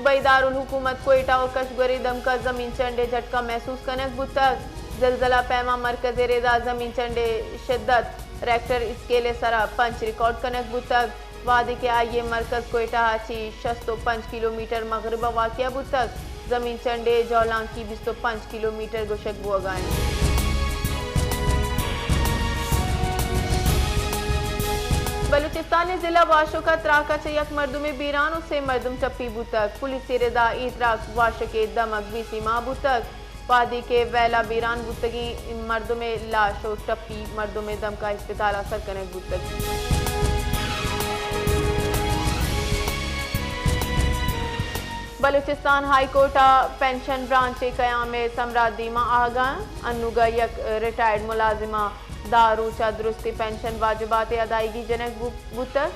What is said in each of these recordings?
صوبائی دارالحکومت کوئٹہ و کشگور ء دمکا زمین چنڈ ء جھٹکا محسوس کنگ بوتگ۔ زلزلہ پیما مرکز ء ردا زمین چنڈ ء شدت ریکٹر اسکیل ء سرا پنچ ریکارڈ کنگ بوتگ، وھدے کہ آئی ء مرکز کوئٹہ ء چہ شست و پنچ کلومیٹر مغرب ء واقع بوتگ۔ زمین چنڈ ء جہلانکی بیست و پنچ کلومیٹر گوشگ بوگا انت۔ بلوچستان ء ضلع واشک ء تراک ء چہ یک مردمے بیران و سے مردم ٹپی بوتگ۔ پولیس ء ردا اے تراک واشک ء دمگ بی سیما بوتگ، وھدے کہ ویلا بیران بوتگیں مردم ء لاش و ٹپی مردم ء دمکا ہسپتال ء سر کنگ بوتگ۔ بلوچستان ہائی کورٹ ء پنشن برانچ ء قیام ء سمرا دیما آہگا انت۔ انوگا یک ریٹائرڈ ملازمہ دہ روچ ء درستی پنشن واجبات ء ادائیگی جنگ بو-، بوتگ۔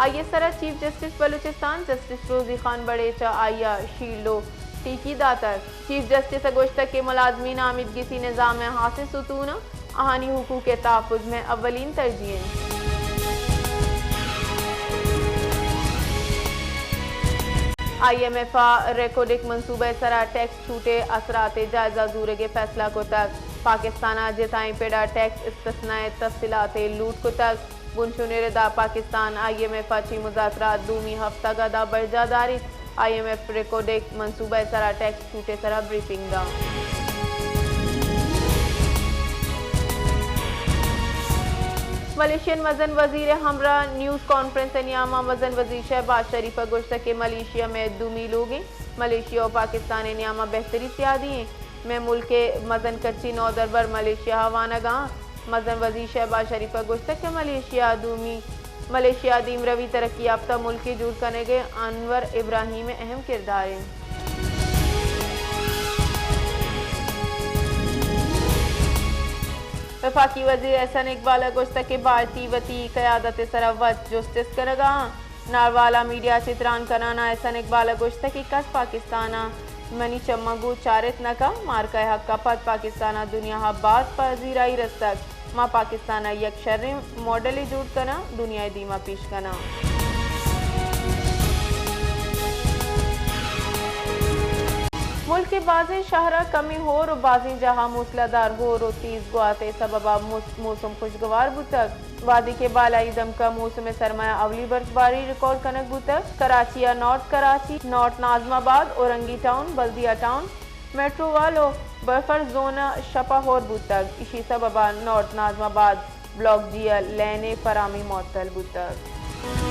آئی ء سرا چیف جسٹس بلوچستان جسٹس روزی خان بڑیچ ء آئی ء شیلڈ و ٹیکی داتگ۔ چیف جسٹس ء گوشتگ کہ ملازمین آمیدگسی نظام ء ہاسیں ستون انت، آہانی حقوق ء تحفظ مئے اولین ترجیح انت۔ آئی ایم ایف ء ریکوڈک منصوبہ ء سرا ٹیکس چھوٹ ء اثرات ء جائزہ زورگ ء فیصلہ کتگ۔ پاکستان ء جتائیں پڑ ء ٹیکس استثناء ء تفصیلات ء لوٹ کتگ۔ بنشون ء ردا پاکستان آئی ایم ایف ء چہ مذاکرات دومی ہفتگ ء دا برجاہ داریت۔ آئی ایم ایف ریکوڈک منصوبہ ء سرا ٹیکس چھوٹ ء سرا بریفنگ داں۔ ملیشین مزن وزیر ء ہمراہ نیوز کانفرنس ء نیاما مزن وزیر شہباز شریف ء گوشتگ کہ ملیشیا مئے دومی لوگ انت، ملیشیا و پاکستان ء نیاما بہتری سیادی انت، مئے ملک ء مزن کچی نودربر ملیشیا ء وانگ ء انت۔ مزن وزیر شہباز شریف ء گوشتگ کہ ملیشیا دومی، ملیشیا دیمروی ترقی یافتہ ملکے جوڑ کنگ ء انور ابراہیم ء اہم کردار انت۔ وفاقی وزیر احسن اقبال ء گوشتگ کہ بھارتی وتی قیادت ء سرا وت جست است کنگ ء انت۔ ناروالا میڈیا ء چہ تران کنان ء احسن اقبال ء گوشتگ کہ کس پاکستان ء منی چماں گوں چارت نہ کنت، مارکا ء حق ء پد پاکستان ء دنیا ء باز پذیرائی رستگ۔ ما پاکستان ء یک شریں ماڈلے جوڑ کناں، دنیا ء دیما پیش کناں۔ ملک ء بازیں شہراں کمیں ہور و بازیں جاہاں موسلادار ہور و تیز گوات ء سبب ء موس-، موسم خوشگوار بوتگ۔ وہدے کہ بالائی دمکا موسم سرما ء اولی برفباری ریکارڈ کنگ بوتگ۔ کراچی ء نارتھ کراچی، نارتھ ناظم آباد، اورنگی ٹاؤن، بلدیہ ٹاؤن، میٹرو وال و بفر زون ء شپ ء ہور بوتگ۔ ایشی سبب ء نارتھ ناظم آباد بلاک جی ء لین ء فراہمی معطل بوتگ۔